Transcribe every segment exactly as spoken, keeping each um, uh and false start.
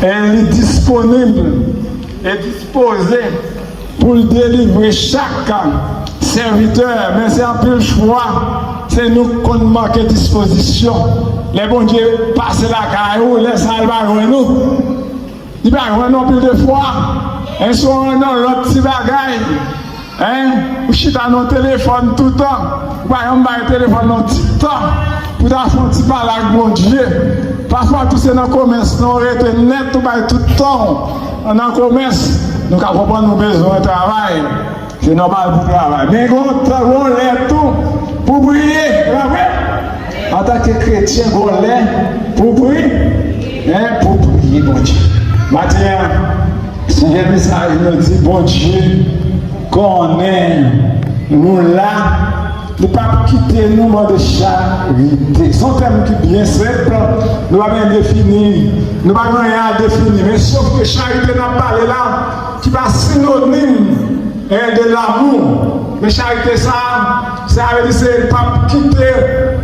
E li disponib e dispoze pou l delivre chak sèvitè, men se anpil fwa se nou k konn manke dispozisyon. Lè Bondye pase lakay ou, lè sa a li pa jwenn ou. Li pa jwenn ou anpil de fwa. E si w nan lòt ti bagay, en, ou chita nan telefòn toutan, ou pa janm bay telefòn nan ti tan pou ta fè yon ti pale ak Bondye. Pafwa tou se nan komès nou rete nèt, ou bay tout tan w nan komès. Nou ka konprann nou bezwen travay. Se nòmal pou travay. Men gon tan, gon lè tou pou priye. Se pa vre? Antanke kretyen, gon lè pou priye. En, pou priye Bondye. Maten an, sijè mesaj nou di Bondye konnen nou la, li p ap kite nou mande charite. Se yon tèm ki byen senp, nou pa bezwen defini, nou pa gen anyen a defini. Men sof ke charite n ap pale la, ki pa sinonim, en, de lamou. Men charite sa, sa vle di se li p ap kite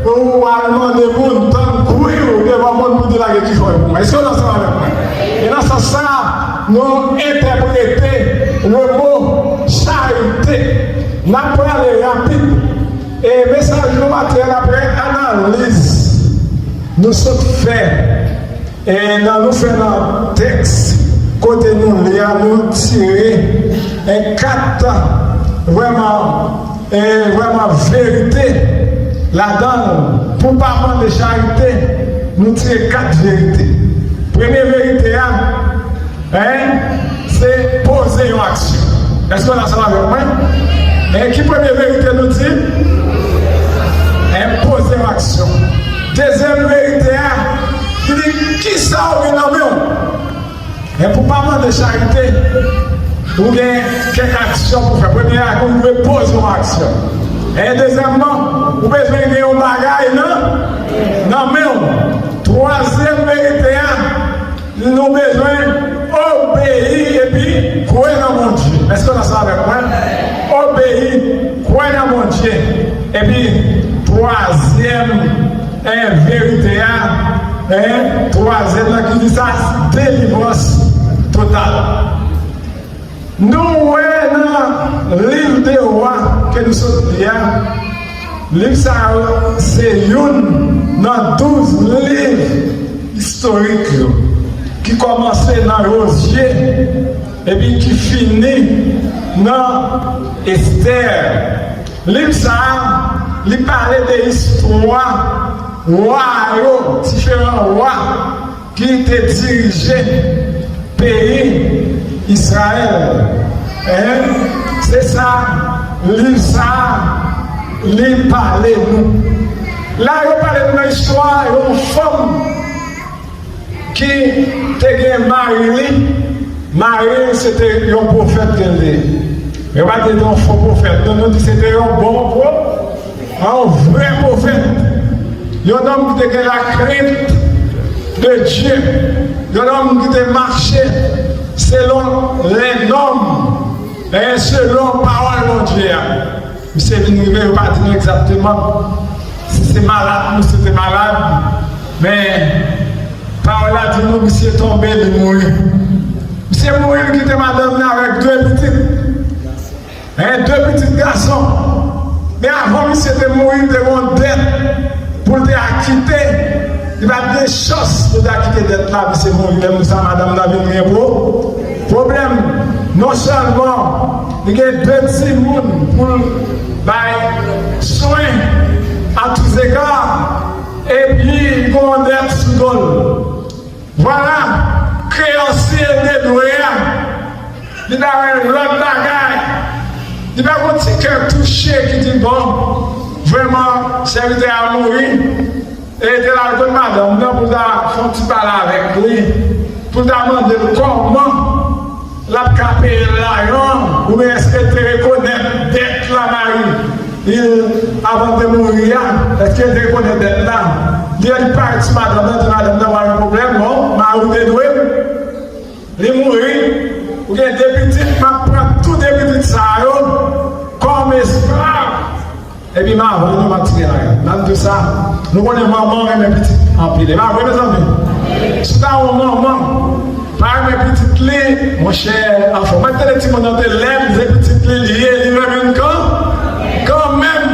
ou al mande moun, tann kwi w devan moun pou di lage kifon yo pou mwen. Èske w ansanm avèk mwen? E nan sans sa, nou entèprete le mo charite. N ap prale rapid. E mesaj nou maten an, apre analiz nou sot fè, e nan nou fè nan tèks kote nou li a, nou tire, e, kat vrèman, e, vrèman verite ladan l. Pou pa mande charite, nou tire kat verite. Premye verite a, en, se poze yon aksyon. Èske w ansanm avèk mwen? En, ki premye verite nou di? En, poze yon aksyon. Dezyèm verite a, li di, kisa w gen nan men w? En, pou pa mande charite, ou gen kèk aksyon pou fè. Premye a, ou dwe poze yon aksyon. En, dezyèmman, ou bezwen gen yon bagay nan, nan men w. Twazyèm verite a, nou bezwen obeyi epi kwè nan Bondye. Èske w ansanm avèk mwen? Obeyi, kwè nan Bondye. Epi, twazyèm, en, verite a, en, twazyèm nan ki di sa, delivrans total. Nou wè nan liv de Wa ke nou sot li a, liv sa a se youn nan douz liv istorik yo, ki kòmanse nan Jozye epi ki fini nan Estè. Liv sa a, li pale de istwa wa yo, diferan wa ki te dirije peyi Izrayèl. En, se sa liv sa a, li pale nou. La, yo pale nou nan istwa yon fanm ki te gen mari li. Mari li, se te yon pwofèt ke l te ye. Yo pa te di yon fo pwofèt, non, nou di se te yon bon pwo-, yon vrè pwofèt. Yon nonm ki te gen la crainte de Dieu. Yon nonm ki te mache selon lè nonm, e selon pawòl Bondye a. Misye vin rive, yo pa di nou egzakteman si se malad misye te malad, men pawòl la di nou misye tonbe, li mouri. Misye mouri, li kite madanm li avèk de pitit. En, de pitit gason. Men avan misye te mouri, li te gen yon dèt pou l te akite. Li pa t gen chans pou l te akite dèt la, misye mouri. Lè sa, madanm nan vin gen pwo-, pwoblèm. Non sèlman li gen de timoun pou l bay swen a tou zega, epi li gen yon dèt sou do l. Vwala, kreyans li te dwe a, li ta wè lòt bagay. Li pa gon ti kè touche ki di, bon, vrèman, sèvitè a mouri. E te l al kot madanm nan pou l ta fè yon ti pale avèk li, pou l ta mande l kòman l ap ka peye l lajan, oubyen èske l te rekonèt dèt la mari li avan l te mouri a, èske l te rekonèt dèt la? Li, li parèt sou madanm nan, di madanm nan pa gen pwoblèm, non, mari w te dwe m. Li mouri, ou gen de pitit, m ap pran tou de pitit sa yo kòm esklav. Epi m a vann yo, m ap tire lajan. Nan de sa, nou konnen manman renmen pitit anpil. E pa vre, mezanmi? Si w ta yon manman, Monchè, anfen, mwen tande timoun nan te lèd, se pitit li li ye, li renmen l kan, kanmenm.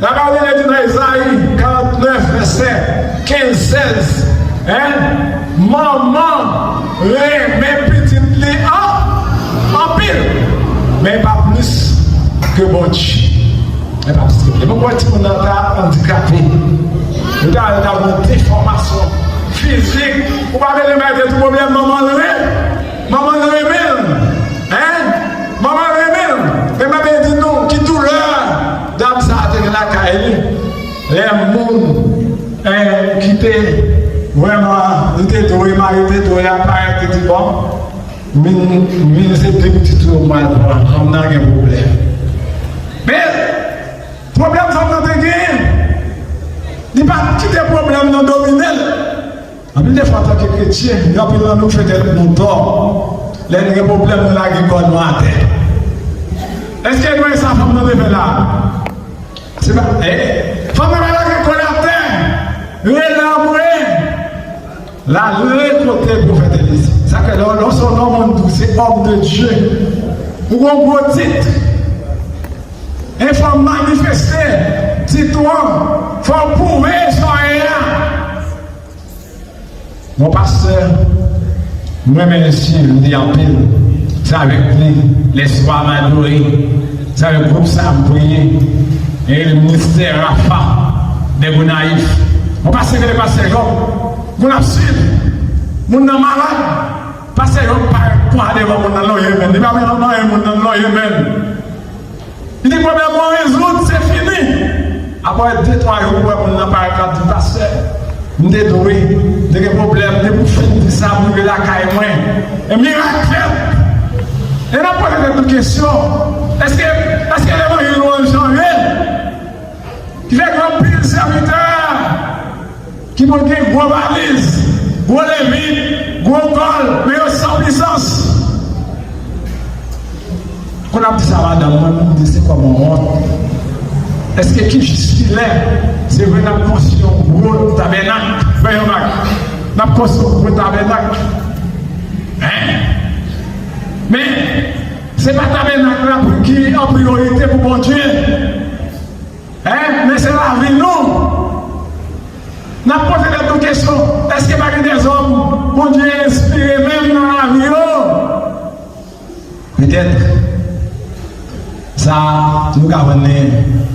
Laparol de Dye di nan Ezayi karannèf, vèsè kenz, sèz, en, manman renmen pitit li an, anpil, men pa plis ke Bondye. Men pa plis ke Bondye. Mwen kwè timoun nan ta andikape. Yo ta, yo ta gen yon defòmasyon fizik. Ou pa bezwen bay tèt ou pwoblèm, manman l ren-, manman l renmen l. En? Manman l renmen l. Men mwen vle di nou ki doulè dam sa a te gen lakay li. Lè moun, en, ki te vrèman, li te dwe, mari te dwe aparèt, li di, "Bon, vin, vin se de pitit ou mwen pran, fanm nan gen pwoblèm." Men, pwoblèm fanm nan te genyen, li pa t kite pwoblèm nan domine l. Anpil de fwa, antanke kretyen, gen anpil nan nou fè tèt nou tò lè n gen pwoblèm, nou lage kò nou atè. Èske nou wè sa fanm nan te fè la? Se pa, eh, fanm nan pa lage kò l atè, rele anmwe. L ale kote pwofèt Elize. Sa fè lè, lè w se yon nonm, moun di w se homme de Dieu. Ou gen yon gwo tit. E fò w manifeste tit ou an. Fò w pwouve sa w ye a. Mon pastè, mwen renmen swiv li anpil. Se avèk li, lèswa m adore. Se avèk gwoup sa m priye. E ministè Rafa de Gonayiv. Mon pastè rele pastè Jòb. Moun ap swiv. Moun nan malad. Pastè Jòb parèt kwa devan moun nan, non, amen. Li pa bezwen non, moun nan, non, amen. Li di pwoblèm mwen rezoud, se fini. Apre de twa jou, ou wè moun nan parèt la, ap di, "Pastè, m te dwe, m te gen pwoblèm, depi w fin di sa, m rive lakay mwen. E mirak fèt." E n ap poze tèt nou kesyon, èske, èske levanjil nou an chanje? Ki fè gen anpil sèvitè ki pou gen gwo valiz, gwo levit, gwo kòl, men yo san pisans. Kon ap di sa madanm mwen, m di se kòman wont. Èske ki jis filè, se vre n ap konstwi yon gwo tabènak, fè yon bak, n ap konstwi yon gwo tabènak. Hein? Men, se pa tabènak la ki an priyorite pou Bondye. Hein? Men se lavi nou. N ap poze tèt nou kesyon, èske pa gen dèzòm Bondye enspire menm nan lavi yo? Petèt, sa nou ka jwenn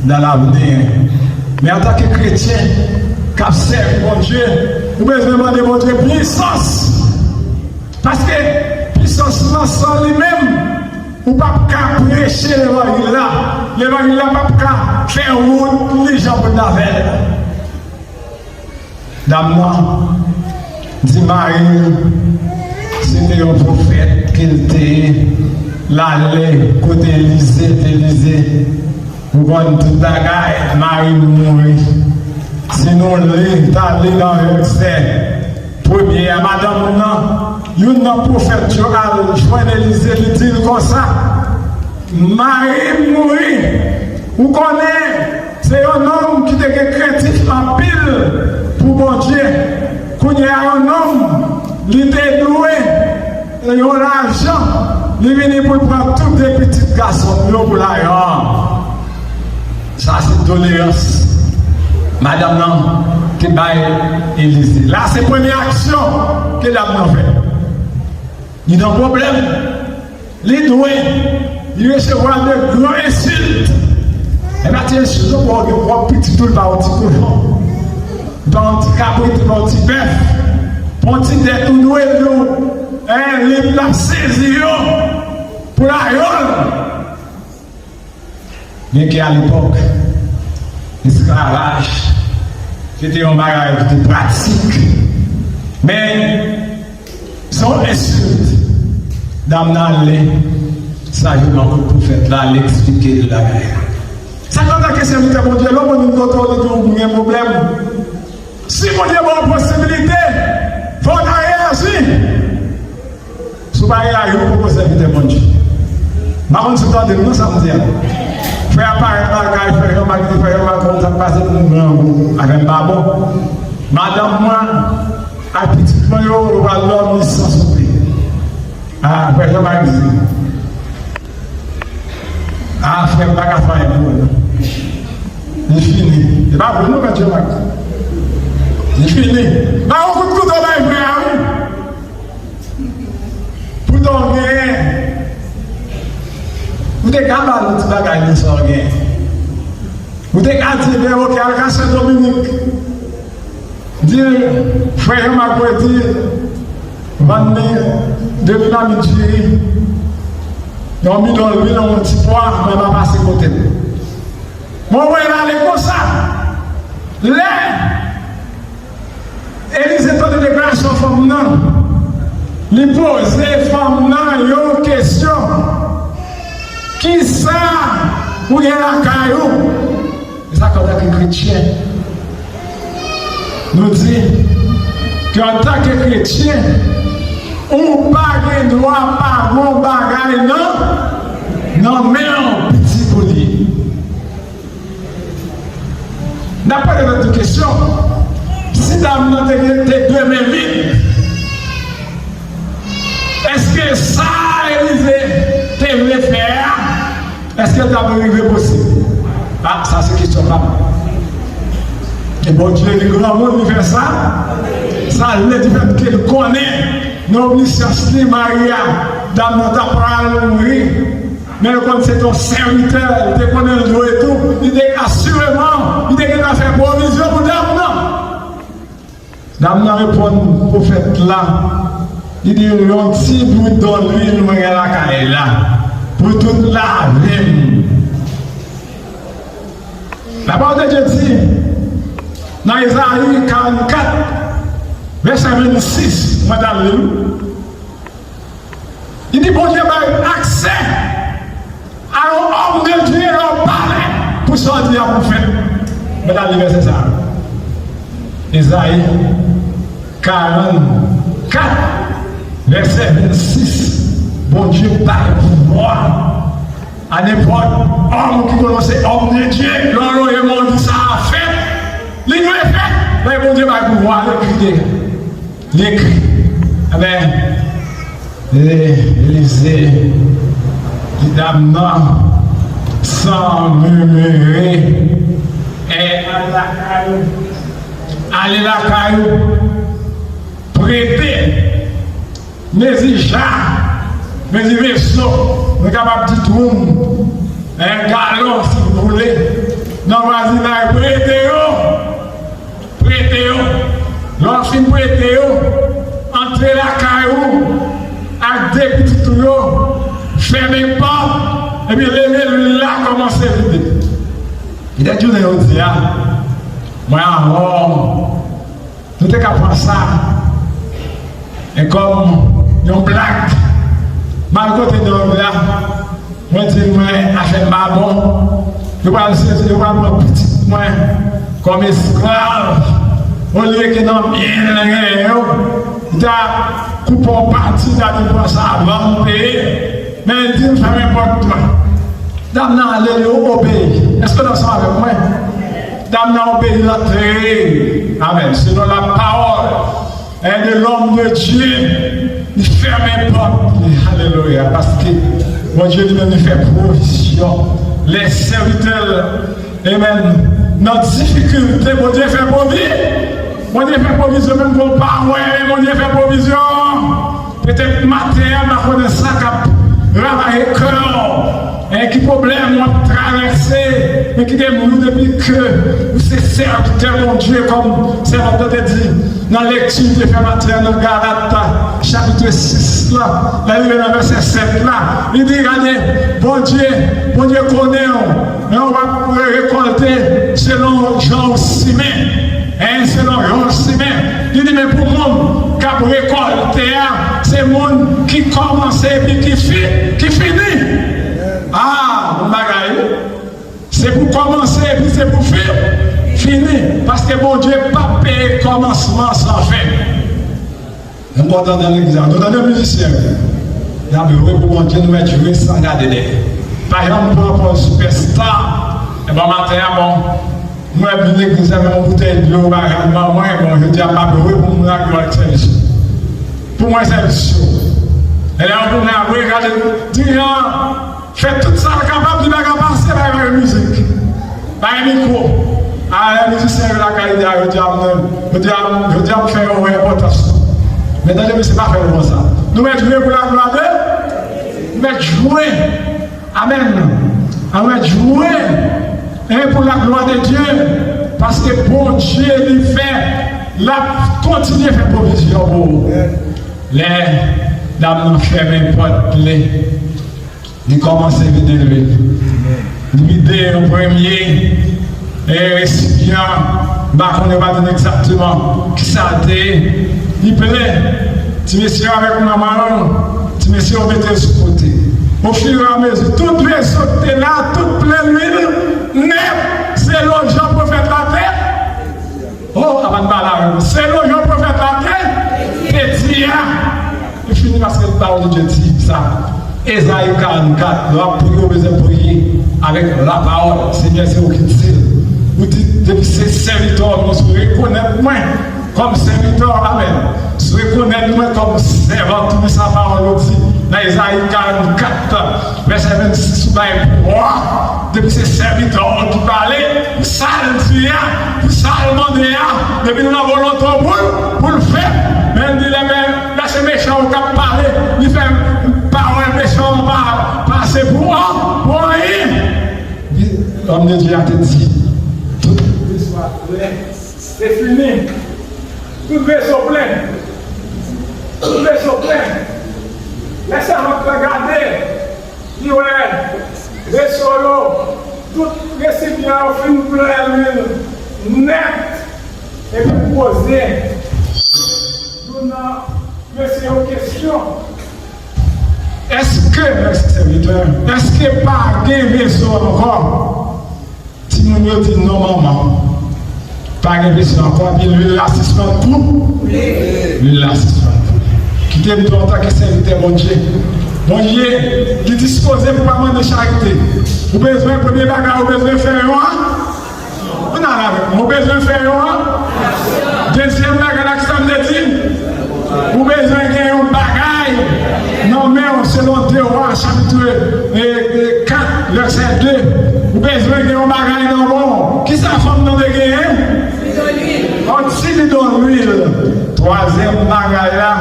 nan lavenir. Men antanke kretyen k ap sèvi Bondye, ou bezwen mande Bondye pisans. Paske pisans lan san li menm, ou p ap ka preche levanjil la. Levanjil la p ap ka fè wout li jan pou l ta fè l. Dam nan di mari l se te yon pwofèt ke l te ye, l ale kote Elize, te Elize, ou konn tout bagay, mari m mouri. Si nou li, ta li nan vèsè premye a, madanm nan, youn nan pwofèt yo al jwenn Elize, li di l konsa, mari m mouri. Ou konnen, se yon nonm ki te gen krentif anpil pou Bondye. Kounye a, yon nonm, li te dwe yon lajan, li vini pou l pran tout de pitit gason m yo pou lajan an. Sa se doleyans madanm nan te bay Elize. La se premye aksyon ke dam nan fè. Li nan pwoblèm. Li dwe, li resevwa de gran ensilt. E pa ti ensilt non, pou w gen pwòp pitit ou, li ba w ti kochon, li ba w ti kabrit, li ba w ti bèf, pou yon ti dèt ou dwe l yo, en, li, l ap sezi yo pou layòl. Byenke alepòk, esklavaj se te yon bagay ki te pratik, men se yon ensilt. Dam nan ale, sajman kot pwofèt la, li eksplike l bagay la. Sa k antanke sèvitè Bondye, lè w konn vin kote w, li di w gen pwoblèm. Si Bondye ba w posibilite, fò w ta reyaji. Si w pa reyaji, ou poko sèvitè Bondye. M pa konn si w tande m nan sa m di a. Frè a parèt lakay, frè Jean Marc di, frè Jean Marc, konn sa k pase pou m grangou, afè m pa bon. Madanm mwen ak pitit mwen yo, yo pral dòmi san soupe. Ah, frè Jean-Marc di, ah, frè m pa ka fè anyen pou ou non. Li fini. E pa vre non, frè Jean-Marc. Li fini. Ba yon kout kouto bay frè a wi. Poutan w genyen, ou te ka ba l yon ti bagay nan sa w genyen. Ou te ka di, ben, oke, al ka Sen Dominik. Di frè Jean-Marc Freddy, vann li de linamit diri, yon bidon lwil, yon ti pwa, mwen pa pase kote l. Mwen voye l ale konsa. Lè Elize tande deklarasyon fanm nan, li poze fanm nan yon kesyon. Kisa ou gen lakay ou? E sa k antanke kretyen. Nou di ke antanke kretyen, ou pa gen dwa pa gon bagay nan, nan men w, pitit ou li ye. N ap pale lòt kesyon. Si dam nan te gen te de men vin, èske sa Elize te vle fè a, èske l t ap rive posib? A, sa se kesyon pa m. E Bondye li granmoun, li fè sa. Sa l vle, difèt ke l konnen nan omnisiyans li, mari a, dam nan ta pral mouri. Men l konn se t yon sèvitè, li te konnen l dwe tou, li te asireman, li te gentan fè pwovizyon pou dam nan. Dam nan reponn pwofèt la, li di, yon ti bidon lwil mwen gen lakay la, pou tout lavi m. Lapawòl de Dye di, nan Ezayi karannkat, vèsè vennsis, mwen t al li l. Li di, Bondye bay aksè a yon òm de Dye nan palè pou sa w di a pou fèt. Mwen ta li vèsè sa a. Ezayi karannkat, vèsè vennsis. Bondye bay pouvwa a nenpòt òm ki konnen se òm de Dye. Lè w leve men w di sa a fèt, li dwe fèt. Lè Bondye bay pouvwa, l ekri de. Li ekri. Ebyen, e, Elize di dam nan, san mimire, e, ale lakay ou. Ale lakay ou. Prete. Mezi ja. Mezi veso. Nou kapab di dwoum. E, galon, si w vle. Nan vwazinay, prete yo. Prete yo. Lè w fin prete yo, antre lakay ou ak de pitit ou yo, fèmen pòt, epi leve lwil la, kòmanse vide. Petèt jounen jodi a, mwen avè w, nou te ka pran sa e kòm yon blag. M al kote dòg la, mwen di l, mwen, afè m pa bon. Yo pral sezi, yo pral pran pitit mwen kòm esklav. Olye ke nan byen l genyen yo, li ta koupe yon pati, li ta di, pran sa, vann, peye. Men li di m, fèmen pòt la. Dam nan ale, li obeyi. Èske w ansanm avèk mwen? Dam nan obeyi, l antre. Amèn. Selon la parole, e, de l'homme de Dieu, li fèmen pòt li. Alelouya. Paske Bondye li menm li fè pwovizyon. Lè sèvitè l, amèn, nan difikilte, Bondye fè pwovi-, Bondye fè pwovizyon, menm ke w pa wè, men Bondye fè pwovizyon. Petèt maten an, m pa konnen sa k ap ravaje kè w. E ki pwoblèm w ap travèse, men kite m di w depi ke ou se sèvitè Bondye, kòm sèvant lan te di nan lekti li te fè maten an nan Galat, chapit sis la, lè l rive nan vèsè sèt la, li di, gade, Bondye, Bondye konnen w, men w ap rekòlte selon jan w simen. E selon yon simen, li di, men pou moun k ap rekòlte a, se moun ki kòmanse epi ki fi-, ki fini. A, bon bagay, wi. Se pou kòmanse epi se pou fi-, fini. Paske Bondye p ap peye kòmansman san fen. M kontan nan legliz la. Nou tande mizisyen yo. Y ap lwe pou Bondye, nou mèt jwe san gade dèyè. Pa janm pran pòz sipèsta. E bon maten an, bon. Mwen vin legliz la, men yon boutèy dlo, bagay, ban mwen, bon, jodi a m ap lwe pou moun ak glwa ak sèvis. Pou mwen, sèvis yo. E lè yon Tounen apre, gade, dirijan an fè tout sa l kapab, li pa ka pase, pa gen mizik, pa gen mikwo. A, lè mizisyen yo lakay li a, yo di a m, yo di a m, yo di a m fè yo wè enpòtans nou. Men tande, mesye, pa fè yo konsa. Nou mèt jwe pou laglwa de, nou mèt jwe. Amèn. Ann mèt jwe, e pou laglwa de Dye, paske Bondye li fè, l ap kontinye fè pwovizyon pou ou. Lè dam nan fèmen pòt li, li kòmanse vide lwil. Li vide yon premye, e, resipyan, m pa konnen, m pa tande egzakteman kisa l te ye. Li plen. Ti mesye avèk manman l, ti mesye yo mete l sou kote. Ofiramezi, tout veso k te la, tout plen lwil nèt, selon jan pwofèt la te. Oh, avan n pale avè nou. Selon jan pwofèt la te, te di a, li fini paske pawòl de Dye di sa. Ezayi karannkat, lè w ap priye, ou bezwen priye avèk lapawòl. Senyè, se ou ki di l. Ou di, depi se sèvitè w, mwen, si w rekonèt mwen kòm sèvitè w, amèn. Si w rekonèt mwen kòm sèvant ou, men sa pawòl ou di nan Ezayi karannkat, vèsè vennsis, ou bay pou wa. Depi se sèvitè w ki pale, pou sa l di a, pou sa l mande a, depi l nan volonte w pou l, pou l fè. Men l di lè men, lè se mechan w k ap pale, li fè pawòl mechan w pa pase pou an, pou anyen. Lòm de Dye a te di, tout se fini. Tout veso plen. Tout veso plen. Lè sèvant la gade, li wè veso yo, tout resipyan yo fin plen lwil nèt, epi l poze youn nan mesye yo kesyon. Èske, mèsi sèvitè, èske pa gen veso ankò? Timoun yo di, "Non, manman. Pa gen veso ankò." Epi lwil la sispann koule. Lwil la sispann koule. Kite m di w antanke sèvitè Bondye. Bondye, li dispoze pou pa mande charite. Ou bezwen, premye bagay, ou bezwen fè yon a-, ou nan avèk mwen, ou bezwen fè yon a-, dezyèm bagay la, ki sa m te di? Ou bezwen gen yon bagay nan men w, selon de Wa, chapit, e, e, kat, vèsè de. Ou bezwen gen yon bagay nan men w. Kisa fanm nan te genyen? Yon ti bidon lwil. Twazyèm bagay la,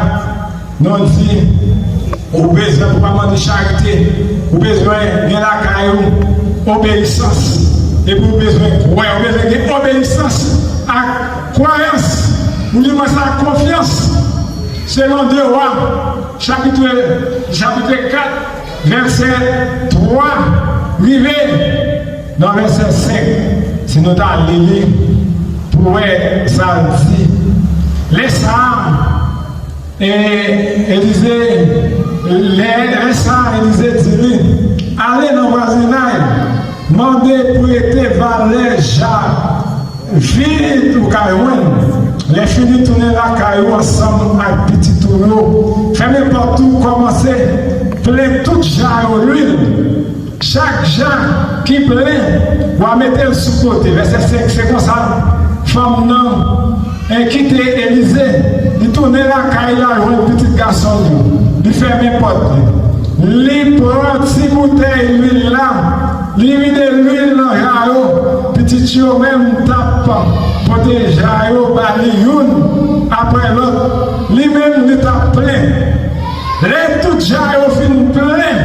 nou di, ou bezwen, pou pa mande charite, ou bezwen gen lakay ou obeyisans. Epi ou bezwen kwè, ou bezwen gen obeyisans ak kwayans. Ou di mwen sa ak konfyans. Selon de Wa, chapit, chapit kat, vèsè twa rive nan vèsè senk. Si nou ta li li pou wè sa l di. Lè sa a, e, Elize, lè, lè sa a, Elize di li, "Ale nan vwazinay, mande prete valè ja vit ou ka jwenn. Lè fini, tounen lakay ou ansanm ak pitit ou yo. Fèmen pòt ou, kòmanse plen tout ja yo lwil. Chak ja ki plen, w a mete l sou kote." Vèsè senk, se konsa fanm nan, e, kite Elize. Li tounen lakay la, jwenn pitit gason l yo. Li fèmen pòt li. Li pran ti boutèy lwil la, li vide lwil nan ja yo. Pitit yo menm t ap pote ja yo ba li youn apre lòt. Li menm, li t ap plen. Lè tout ja yo fin plen,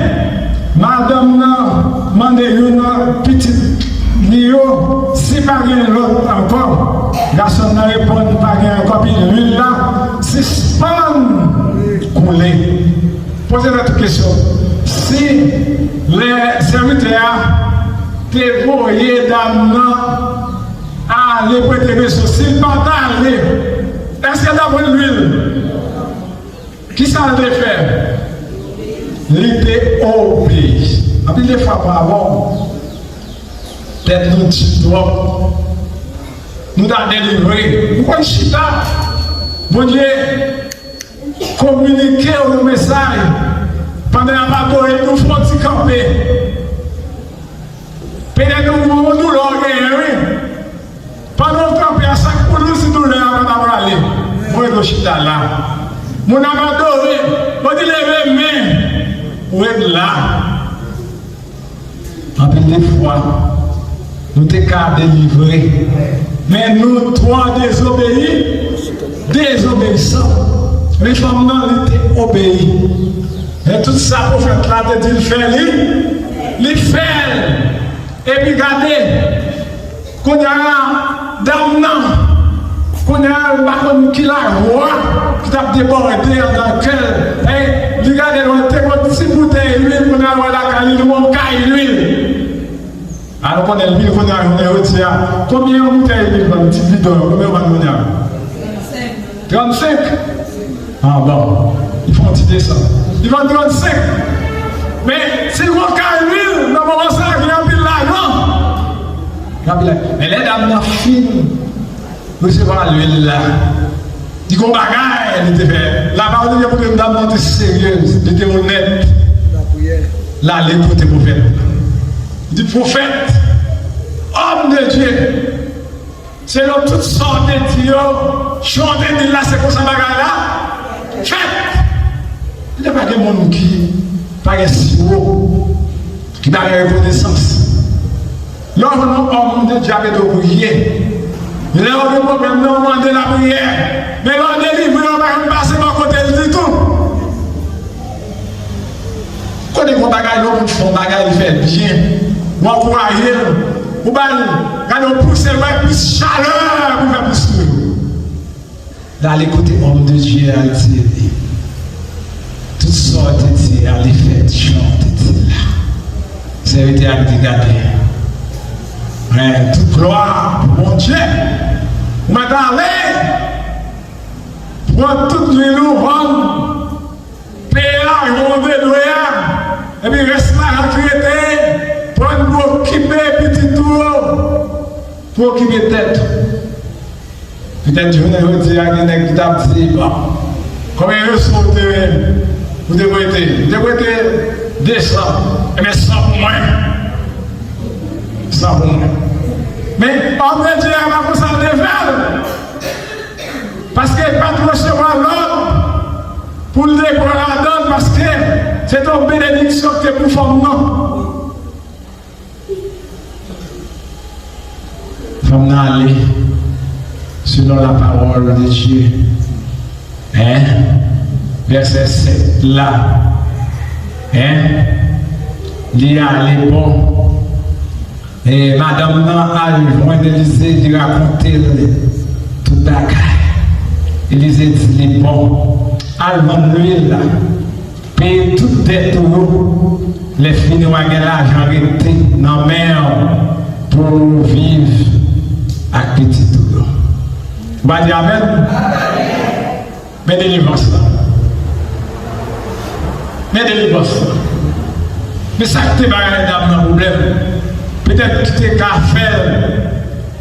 madanm nan mande youn nan pitit li yo si pa gen lòt ankò. Gason nan reponn, "Pa gen ankò." Epi lwil la sispann koule. Poze tèt ou kesyon. Si lè sèvitè a te voye dam nan ale prete veso, si l pa t ale, èske l t ap jwenn lwil? Kisa l te fè? Li te obeyi. Anpil de fwa, pawòl, tèt nou di twòp. Nou ta delivre. Ou konn chita. Bondye kominike w yon mesaj. Pandan y ap adore, nou fè yon ti kanpe. Petèt yon gwo doulè w genyen, wi. Pandan w kanpe a, sa k pou nou si doulè a pa ta prale? Mwen, nou chita la. Moun ap adore. Bondye leve men. Ret la. Anpil de fwa, nou te ka delivre, men nou twò dezobeyi, dezobeyisan. Men fanm nan, li te obeyi. Men tout sa pwofèt la te di l fè, li, li fè l. Epi gade, kounye a, dam nan, kounye a, m pa konn ki lajwa ki t ap debòde anndan kè l. E li gade lwen, te gon ti boutèy lwil, kounye a, l wè lakay li, li gon kay lwil. A, nou konnen lwil kounye a, jounen jodi a. Konbyen yon boutèy lwil vann, ti bidon yo, konbyen yo vann kounye a? Trannsenk. Ah, bon. Li fè yon ti desann. Li vann trannsenk. Men, si l gon kay lwil, nan moman sa a, gen anpil lajan. Gen anpil lajan. Men lè dam nan fin resevwa lwil la, li gon bagay li te fè. Lapawòl de Dye montre n dam nan te seryez, li te onèt. L ale kote pwofèt. Li di, pwofèt, homme de Dieu, selon tout sa w te di yo, jan w te di l la, se konsa bagay la fèt. Li te pa gen moun ki pa gen siwo, ki pa gen rekonesans. Lè w jwenn yon homme de Dieu ap ede w priye, lè w gen pwoblèm nan, w mande lapriyè. Men lè w delivre, w pa janm pase bò kote l ditou. Kote gon bagay, lè yon moun fè yon bagay, li fè l byen, ou ankouraje l, ou ba l, gade, ou pouse l wè plis chalè pou l fè plis toujou. L ale kote homme de Dieu a, l di li, tout sa w te di a, li fèt jan w te di l la. Sèvitè a di, gade, men tout glwa pou Bondye. Ou mèt ale, pran tout lwil ou vann, peye lajan w te dwe a, epi rès lajan ki rete, pran l pou okipe pitit ou yo, pou okipe tèt ou. Petèt jounen jodi a, gen nèg ki t ap di, bon, konbyen reso ou te, ou te prete? M te prete de san. Ebyen, san pou mwen. San pou mwen. Men, homme de Dieu a pa konsa l te fè l. Paske l pa t resevwa lòd pou l te pran ladan l, paske se te yon benediksyon ki te pou fanm nan. Fanm nan ale selon la parole de Dieu. Hein? Vèsè sèt la. Hein? Li ale bon. E madanm nan al jwenn Elize, li rakonte l tout bagay. Elize di li, bon, al vann lwil la, peye tout dèt ou yo, lè fini w a gen lajan rete nan men w pou w viv ak pitit ou yo. Ou pa di amèn? Men delivrans lan. Men delivrans lan. Men sa k te bay dam nan pwoblèm, petèt ki te ka fè l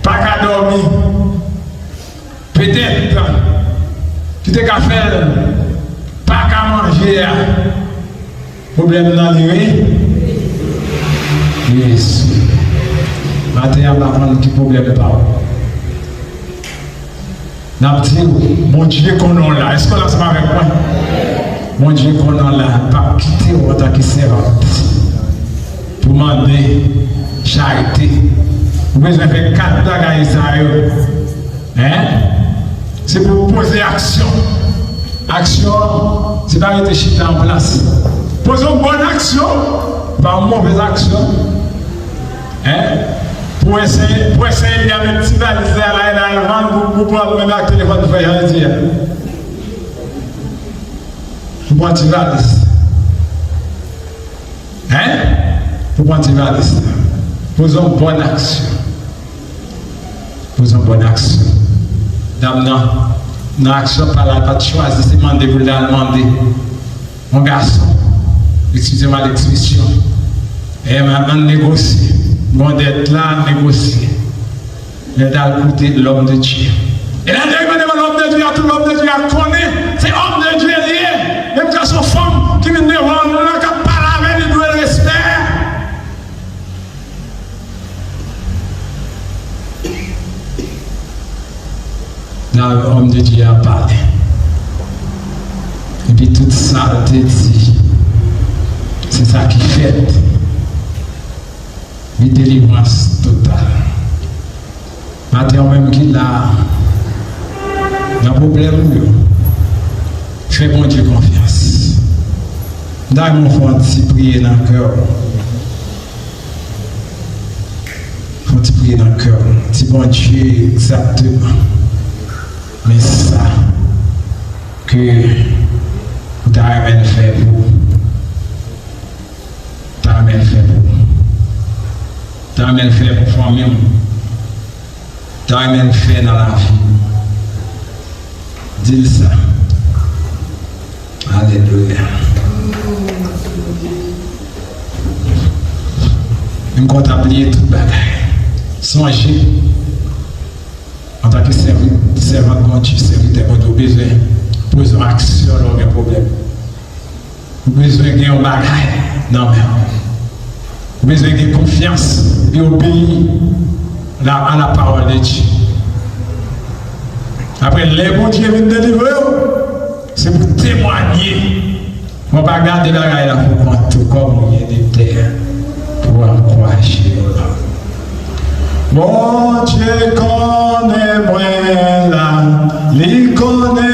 pa ka dòmi, petèt ki te ka fè l pa ka manje a, pwoblèm nan li re-, li rezoud. Maten an, m pa konn ki pwoblèm pa w. N ap di w, Bondye konnen w la. Èske w la ansanm avèk mwen? Bondye konnen w la. L p ap kite w antanke sèvant pou mande charite. Ou bezwen fè kat bagay sa yo. Hein? Se pou w poze aksyon. Aksyon, se pa rete chita an plas. Poze yon bòn aksyon, pa yon movèz aksyon. Hein? Pou eseye, pou eseye li avèk ti valiz la, la, la, la, vann pou, pou pran menm ak telefòn frè Jan di a. Pou pran ti valiz. Hein? Pou pran ti valiz la. Poze yon bòn aksyon. Poze yon bòn aksyon. Dam nan, nan aksyon pa la, l pa t chwazi, se mande pou l al mande. Yon gason, eskize m a lekspresyon, e m ap negosye. Gon dèt la, negosye. Lè l t al koute l'homme de Dieu. E lè l te rive devan l'homme de Dieu a, tout l'homme de Dieu a konnen se homme de Dieu li ye. Menm jan se yon fanm ki vin devan l la, k ap pale avè l, li dwe l respè. Nan homme de Dieu a pale. Epi tout sa l te di, sa ki fèt. Li delivrans total. Maten an menm ki la, nan pwoblèm ou yo, fè Bondye konfyans. M ta renmen w fè yon ti priye nan kè w. Fè yon ti priye nan kè w. Di Bondye egzakteman men sa ke ou ta renmen l fè pou ou. Ta renmen l fè pou ou. Ta renmen l fè pou fanmi w. Ta renmen l fè nan lavi w. Di l sa. Alelouya. M kontan bliye tout bagay. Sonje, antanke sèvi-, sèvant Bondye, sèvitè Bondye, ou bezwen poze yon aksyon lè w gen pwoblèm. Ou bezwen gen yon bagay nan men w. Ou bezwen gen konfyans epi obeyi la, a la pawòl de Dye. Apre, lè Bondye vin delivre w, se pou temwanye. Mwen pa gade bagay la pou kont ou, kòm ou gen de tè pou ankouraje yo. Bondye konnen mwen la, li konnen